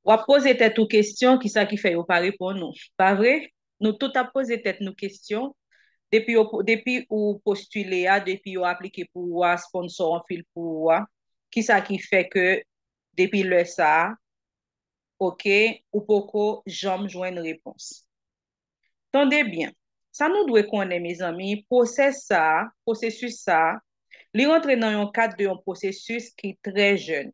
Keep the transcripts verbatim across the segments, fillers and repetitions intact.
W ap poze tèt ou kesyon, kisa ki fè yo pa reponn ou, pa vre? Nou tout ap poze tèt nou kesyon. Depi yo, depi ou postile a, depi yo aplike pou ou a, sponsor anpil pou ou a, kisa ki fè ke depi lè sa a, oke, ou poko janm jwenn repons? Tande byen. Sa nou dwe konnen, mezanmi, pwosès sa a, pwosesis sa a, li rantre nan yon kad de yon pwosesis ki trè jèn.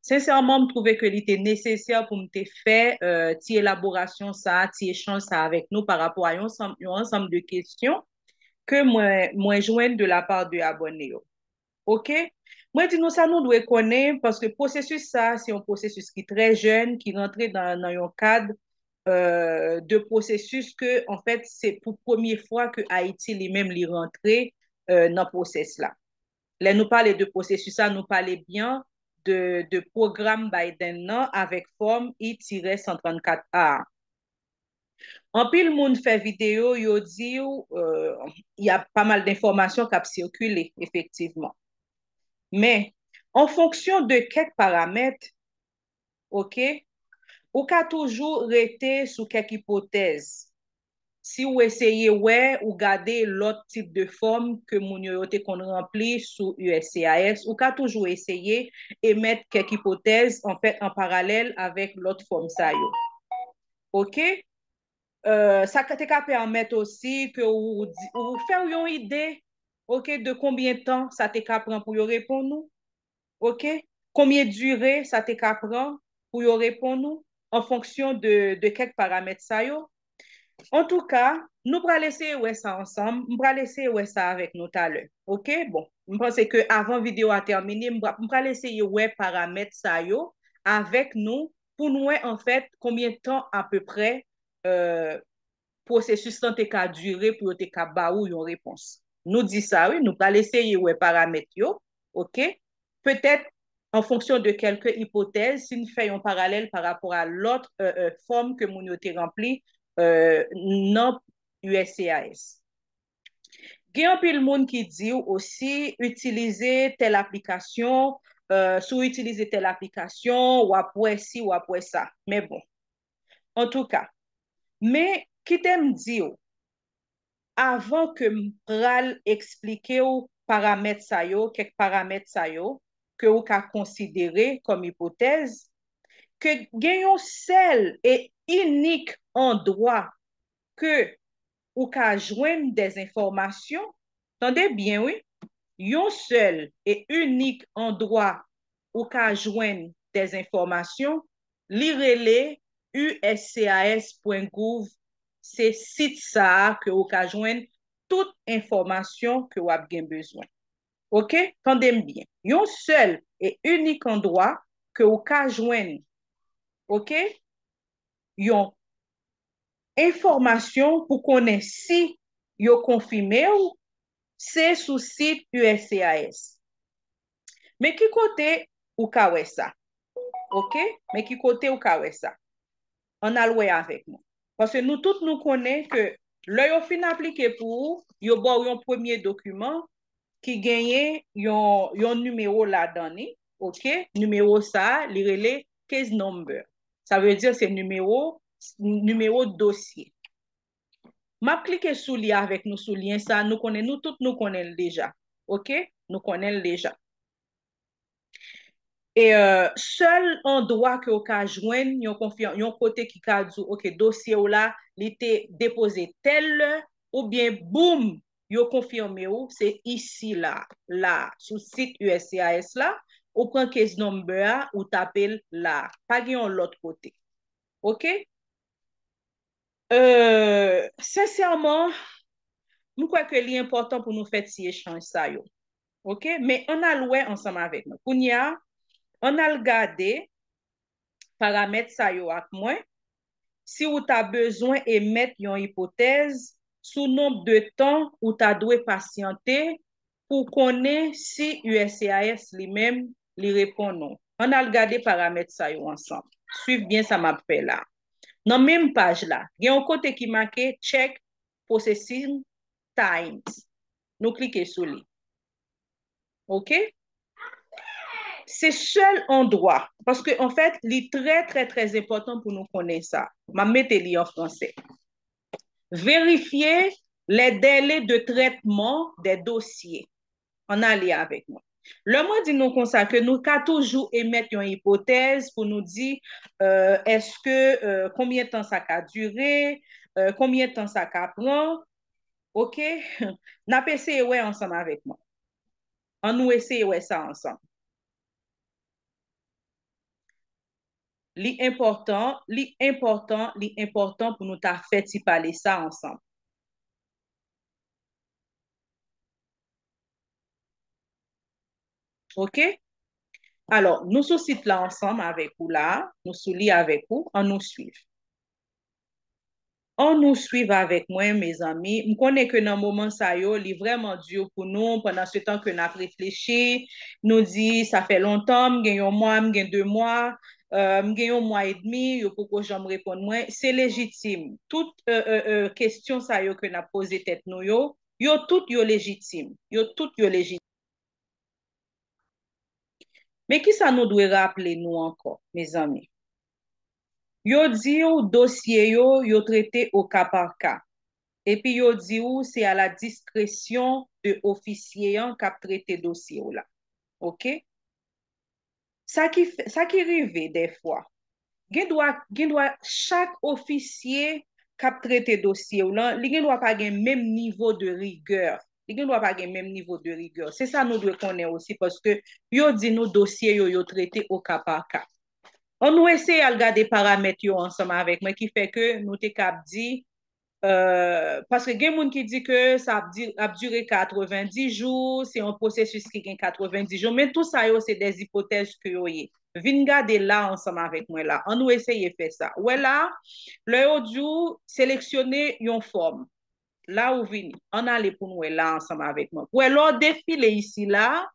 Sensèman, m twouve ke li te nesesè pou m te fè, euh, ti elaborasyon sa a, ti echanj sa a avèk nou pa rapò a yon sanm, yon ansanm de kesyon ke mwen, mwen jwenn de la pa de abòne yo. Oke? Mwen di nou sa nou dwe konnen, paske pwosesis sa a, se yon pwosesis ki trè jèn, ki rantre nan, nan yon kad, euh, de pwosesis ke, anfèt, se pou premye fwa ke Ayiti li menm li rantre, euh, nan pwosès la. Lè nou pale de pwosesis sa, nou pale byen de, de pwogram Biden nan avèk fòm I tirè san trannkat A. Anpil moun fè videyo, yo di w, euh, y a pa mal de enfòmasyon k ap sikile, efektivman. Men, an fonksyon de kèk paramèt, oke, ou ka toujou rete sou kèk ipotèz. Si w eseye wè, ou gade lòt tip de fòm ke moun yo, yo te konn ranpli sou U S C I S, ou ka toujou eseye emèt kèk ipotèz, anfèt, an paralèl avèk lòt fòm sa yo. Oke? Euh, sa ka, te ka pèmèt osi ke ou, ou di, ou fè w yon ide, oke, de konbyen tan sa te ka pran pou yo reponn ou. Oke? Konbyen dire sa te ka pran pou yo reponn ou an fonksyon de, de kèk paramèt sa yo? Antouka, nou pral eseye wè sa ansanm. M pral eseye wè sa avèk nou talè. Oke? Bon, m panse ke avan videyo a tèmine, m pra-, m pral eseye wè paramèt sa yo avèk nou pou n wè, anfèt, konbyen tan apeprè, euh, pwosesis lan te ka dire pou yo te ka ba ou yon repons. Nou di sa, wi, nou pral eseye wè paramèt yo, oke? Petèt, an fonksyon de kèlke ipotèz, si n fè yon paralèl pa rapò a lòt, euh, euh, fòm ke moun yo te ranpli, euh, nan U S C I S. Gen anpil moun ki di w osi, itilize tèl aplikasyon, euh, si w itilize tèl aplikasyon, w ap wè si, w ap wè sa. Men bon, antouka, men kite m di w, avan ke m pral eksplike w paramèt sa yo, kèk paramèt sa yo, ke ou ka konsidere kòm ipotèz, ke gen yon sèl e inik andwa ke ou ka jwenn dèzenfòmasyon, tande byen, wi, yon sèl e inik andwa ou ka jwenn dèzenfòmasyon, li rele U S C I S pwen gouv, se sit sa a ke ou ka jwenn tout enfòmasyon ke w ap gen bezwen. Oke? Tande m byen. Yon sèl e inik andwa ke ou ka jwenn, oke, yon enfòmasyon pou konnen si yo konfime w, se sou sit U S C I S. Men ki kote ou ka wè sa? Oke? Men ki kote ou ka wè sa? Ann al wè avèk mwen. Paske nou tout nou konnen ke lè yo fin aplike pou ou, yo ba w yon premye dokiman ki genyen yon, yon nimewo ladan li, oke? Nimewo sa a, li rele case number. Sa vle di se nimewo, nimewo dosye. M ap klike sou li avèk nou sou lyen sa, nou konnen, nou tout nou konnen l deja. Oke? Nou konnen l deja. E, euh, sèl andwa ke w ka jwenn yon konfyan-, yon kote ki ka di w, oke, dosye w la, li te depoze tèl lè, oubyen, boum, yo konfime w, se isi la, la, sou sit U S C I S la, ou pran case number a, ou tape l la. Pa gen yon lòt kote. Oke? Euh, sensèman, m kwè ke li enpòtan pou nou fè ti echanj sa yo. Oke? Men ann al wè ansanm avèk mwen. Kounye a, ann al gade paramèt sa yo ak mwen. Si ou ta bezwen emèt yon ipotèz sou nonb de tan ou ta dwe pasyante pou konnen si U S C I S li menm li reponn ou. Ann al gade paramèt sa yo ansanm. Swiv byen sa m ap fè la. Nan menm paj la, gen yon kote ki make Check Processing Times. Nou klike sou li. Oke? Se sèl andwa, paske anfèt, li trè, trè, trè enpòtan pou nou konnen sa. M ap mete li an fransè. Vérifier les délais de traitement des dossiers. Ann ale avèk mwen. Lè mwen di nou konsa ke nou ka toujou emèt yon ipotèz pou nou di, euh, èske, euh, konbyen tan sa ka dire, euh, konbyen tan sa ka pran, oke? N ap eseye wè ansanm avèk mwen. An nou eseye wè sa ansanm. Li enpòtan, li enpòtan, li enpòtan pou nou ta fè ti pale sa ansanm. Oke? Alò, nou sou sit la ansanm avèk ou la, nou sou li avèk ou, an nou swiv. An nou swiv avèk mwen, mezanmi. M konnen ke nan moman sa yo, li vrèman di pou nou, pandan se tan ke n ap reflechi, nou di, sa fè lontan, m gen yon mwa, m gen de mwa, euh, m gen yon mwa edmi, yo poko janm reponn mwen. Se lejitim. Tout, euh, euh, euh, kesyon sa yo ke n ap poze tèt nou yo, yo tout yo lejitim. Yo tout yo lejitim. Men kisa nou dwe raple nou ankò, mezanmi? Yo di w dosye yo, yo trete o ka pa ka. Epi yo di w se a la diskresyon de ofisye an k ap trete dosye w la. Oke? Sa ki fè, sa ki rive dèfwa, gen dwa, gen dwa chak ofisye k ap trete dosye w lan, li gen dwa pa gen menm nivo de rigè. Li gen dwa pa gen menm nivo de rigè. Se sa nou dwe konnen osi, paske yo di nou dosye yo, yo trete o ka pa ka. An nou eseye al gade paramèt yo ansanm avèk mwen, ki fè ke nou te kab di, euh, paske gen moun ki di ke sa ap di-, ap dire katrevenndis jou, se yon pwosesis ki gen katrevenndis jou, men tou sa yo se de ipotèz ke yo ye. Vin gade la ansanm avèk mwen la. An nou eseye fè sa. Wè la, lè yo di w seleksyone yon fòm, la ou vini. Ann ale pou n wè la ansanm avèk mwen. Wè lè w defile isi la,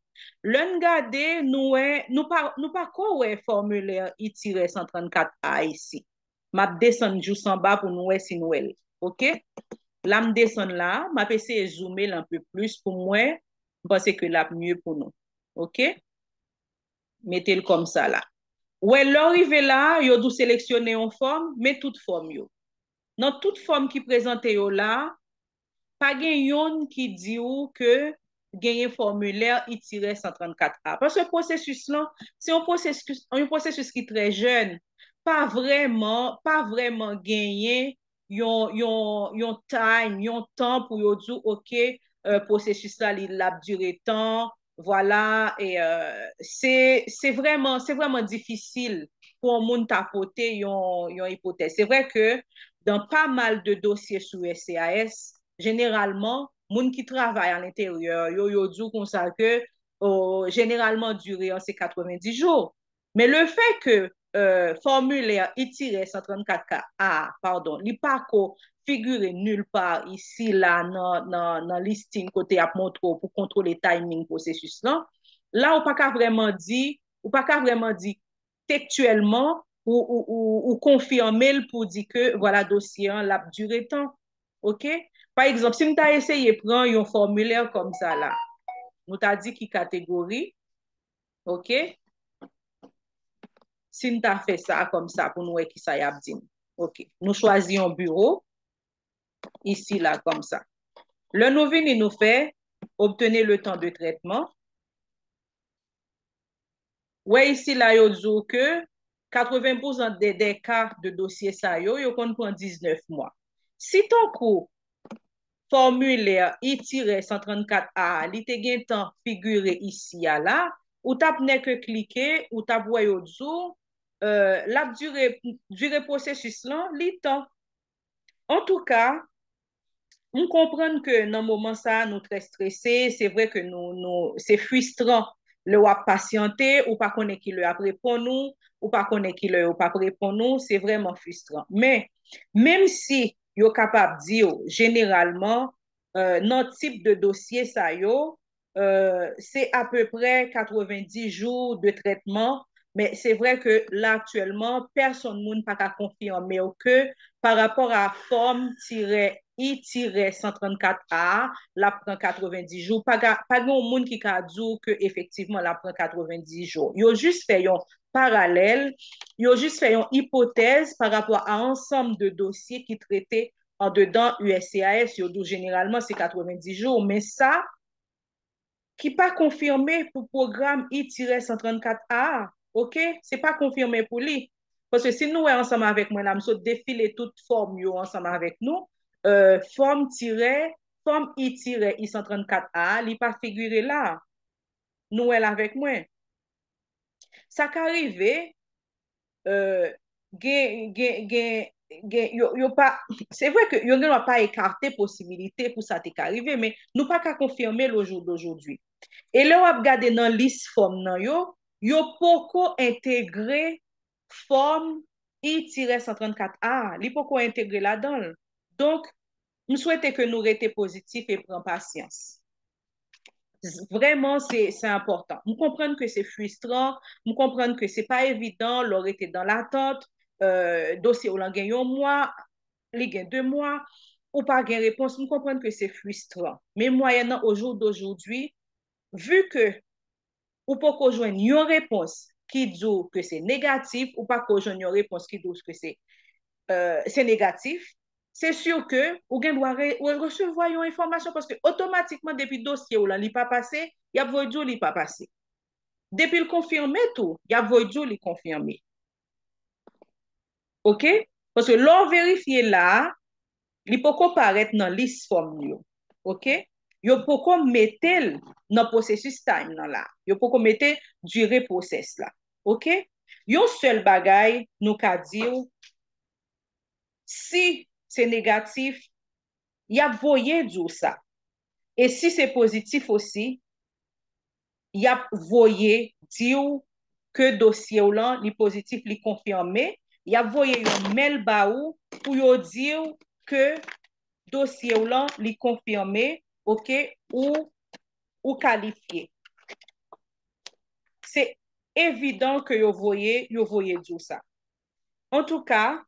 lè n gade, nou wè, nou pa, nou pa ko wè fòmilè I tirè san trannkat A isi. M ap desann jous anba pou nou wè si nou wè l. Oke? La m desann la, m ap eseye zoume l un peu plus pou m wè, m panse ke l ap mye pou nou. Oke? Mete l kòmsa la. Wè, lè w rive la, yo di w seleksyone yon fòm, men tout fòm yo. Nan tout fòm ki prezante yo la, pa gen yonn ki di w ke genyen fòmilè I tirè san trannkat A. Paske pwosesis lan, se yon pwosesis, yon pwosesis ki trè jèn. Pa vrèman, pa vrèman genyen yon, yon, yon time, yon tan pou yo di w, oke, euh, pwosesis la, li, l ap dire tan, vwala, e, euh, se, se vrèman, se vrèman difisil pou yon moun ta pote yon, yon ipotèz. Se vre ke dan pa mal de dosye sou U S C I S, jeneralman, moun ki travay alenteryè yo, yo di w konsa ke, o, jeneralman, dire an se katrevenndis jou. Men le fè ke, euh, fòmilè I tirè san trannkat K A, padon, li pa ko figire nil pa isi la nan, nan, nan listing kote y ap montre w pou kontwole timing pwosesis lan, la ou pa ka vrèman di, ou pa ka vrèman di tektyèlman, ou, ou, ou, ou konfime l pou di ke, vwala, dosye an, l ap dire tan. Oke? Pa egzanp, si m ta eseye pran yon fòmilè kòmsa la, nou ta di ki kategori, oke? Si n ta fè sa kòmsa pou nou wè kisa y ap di n. Oke. Nou chwazi yon biwo isi la kòmsa. Lè nou vini, nou fè obtenir le temps de traitement. Wè isi la, yo di w ke katreven pousan de, de ka de dosye sa yo, yo konn pran diznèf mwa. Si tankou fòmilè I tirè san trannkat A a, li te gentan figire isi a la, ou t ap nèke klike, ou t ap wè yo di w, euh, l ap dire, dire pwosesis lan, li tan. Antouka, m konprann ke nan moman sa a, nou trè strese, se vre ke nou, nou, se fristran lè w ap pasyante, ou pa konnen ki lè y ap reponn ou, ou pa konnen ki lè yo p ap reponn ou, se vrèman fristran. Men, menm si yo kapab di w, jeneralman, euh, nan tip de dosye sa yo, euh, se apeprè katrevenndis jou de trètman Men se vre ke la aktyèlman, pèsonn moun pa ka konfime w ke pa rapò a fòm tirè I tirè san trannkat A a, l ap pran katrevenndis jou. Pa, pa gen yon moun ki ka di w ke efektivman l ap pran katrevenndis jou. Yo jis fè yon paralèl, yo jis fè yon ipotèz pa rapò a ansanm de dosye ki trete andedan U S C I S. Yo di w jeneralman se katrevenndis jou, men sa ki pa konfime pou pwogram I tirè san trannkat A a, oke? Se pa konfime pou li. Paske si nou wè ansanm avèk mwen la, m sot defile tout fòm yo ansanm avèk nou. Euh, fòm tirè, fòm I tirè I san trannkat A a, li pa figire la. Nou wè l avèk mwen. Sa ka rive, euh, gen, gen, gen, gen, yo, yo pa, se vre ke yo gen dwa pa ekate posibilite pou sa te ka rive, men nou pa ka konfime l o jou dojodi. E lè w ap gade nan lis fòm nan yo, yo poko entegre fòm I tirè san trannkat A a, li poko entegre ladan l. Donk, m swete ke nou rete pozitif e pran pasyans. Vrèman, se, se enpòtan. M konprann ke se fristran, m konprann ke se pa evidan lè w rete dan latant, euh, dosye w lan gen yon mwa, li gen de mwa, ou pa gen repons, m konprann ke se fristran. Men mwayèn nan, o jou dojodi, vi ke ou poko jwenn yon repons ki di w ke se negatif, ou pako jwenn yon repons ki di w ke se, euh, se negatif, se si ke ou gen dwa re, re, resevwa yon enfòmasyon, paske otomatikman depi dosye w lan li pa pase, y ap voye di w li pa pase. Depi l konfime tou, y ap voye di w li konfime. Oke? Paske lè w verifye la, li poko parèt nan lis fòm yo. Oke? Yo poko mete l nan pwosesis time nan la. Yo poko mete dire pwosès la. Oke? Yon sèl bagay nou ka di w, si se negatif, y ap voye di w sa. E si se pozitif osi, y ap voye di w ke dosye w lan, li pozitif, li konfime. Y ap voye yon mèl ba ou pou yo di w ke dosye w lan, li konfime, oke, ou, ou kalifye. Se evidan ke yo voye, yo voye di w sa. Antouka,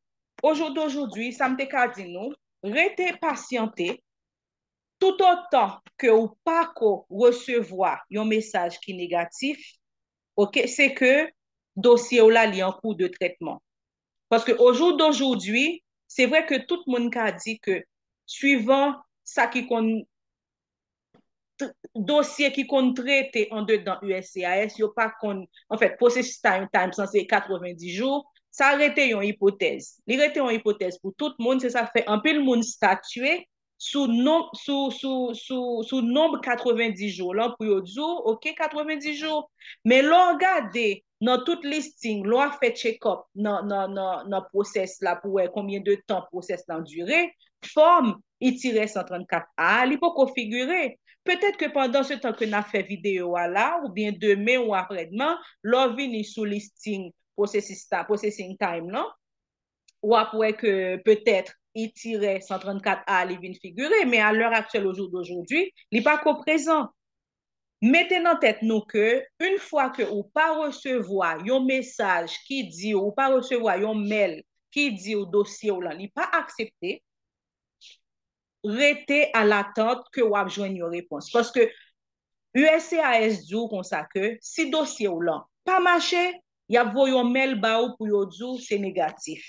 o jou dojodi, sa m te ka di nou, rete pasyante, toutotan ke ou pako resevwa yon mesaj ki negatif, oke, se ke dosye w la, li an kou de trètman. Paske o jou dojodi, se vre ke tout moun ka di ke, swivan sa ki konn, t, dosye ki konn trete andedan U S C I S, yo pa konn, anfèt, pwosesis time, time sanse katrevenndis jou, sa rete yon ipotèz. Li rete yon ipotèz pou tout moun, se sa k fè anpil moun statye sou non, sou, sou, sou, sou nonb katrevenndis jou lan pou yo di w, oke, katrevenndis jou. Men lè w gade nan tout listing, lè w ap fè check-up nan, nan, nan, nan pwosès la pou wè konbyen de tan pwosès lan dire, fòm I tirè san trannkat A a, li poko figire. Petèt ke pandan se tan ke n ap fè videyo a la, oubyen demen ou aprèdman, lè w vini sou listing pwosesis ta, processing time lan, w ap wè ke petèt I tirè san trannkat A li vin figire, men a lè aktyèl, o jou dojodi, li pako prezan. Mete nan tèt nou ke, yon fwa ke ou pa resevwa yon mesaj ki di w, ou pa resevwa yon mèl ki di w dosye w lan, li pa aksepte, rete alatant ke w ap jwenn yon repons. Paske U S C I S di w konsa ke si dosye w lan pa mache, y ap voye yon mèl ba ou pou yo di w se negatif.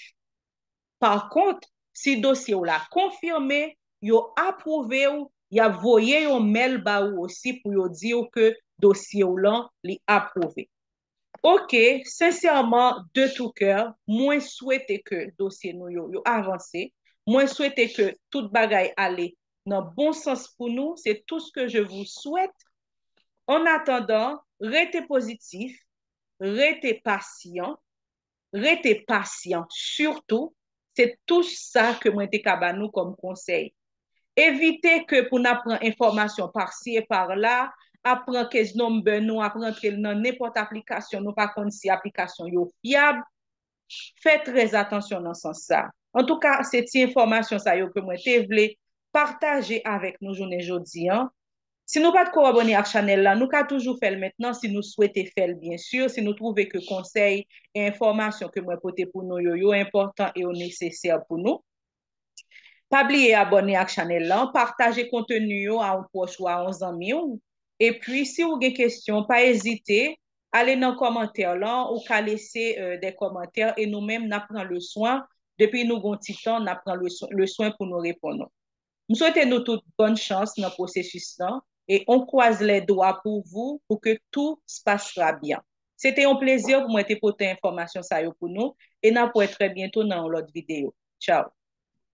Pa kont, si dosye w la konfime, yo apwouve w, y ap voye yon mèl ba ou osi pou yo di w ke dosye w lan, li apwouve. Oke, sensèman, de tout cœur, mwen swete ke dosye nou yo, yo avanse. Mwen swete ke tout bagay ale nan bon sans pou nou. C'est tout ce que je vous souhaite. En attendant, rete pozitif, rete pasyan, rete pasyan sitou. Se tou sa ke mwen te ka ba nou kòm konsèy. Evite ke pou n ap pran enfòmasyon pasi e pala, ap pran case number nou, ap rantre l nan nenpòt aplikasyon, nou pa konn si aplikasyon yo fyab. Fè trè atansyon nan sans sa. Antouka, se ti enfòmasyon sa yo ke mwen te vle pataje avèk nou jounen jodi an. Si nou pa t ko abòne ak chanèl la, nou ka toujou fè l mentnan si nou swete fè l, byen si, si nou twouve ke konsèy e enfòmasyon ke mwen pote pou nou yo, yo enpòtan e yo nesesè pou nou. Pa bliye abòne ak chanèl la, pataje konteni yo a yon pwòch ou a yon zanmi w. Epi, si w gen kesyon, pa ezite, ale nan kòmantè lan, ou ka lese euh, de kòmantè, e nou menm n ap pran le swen, depi nou gon ti tan, n ap pran le swen pou nou reponn ou. M swete nou tout bòn chans nan pwosesis lan, e on croise les doigts pour vous pour que tout se passera bien. Se te yon plezi pou mwen te pote enfòmasyon sa yo pou nou, e n ap wè trè byento nan yon lòt videyo. Tchao.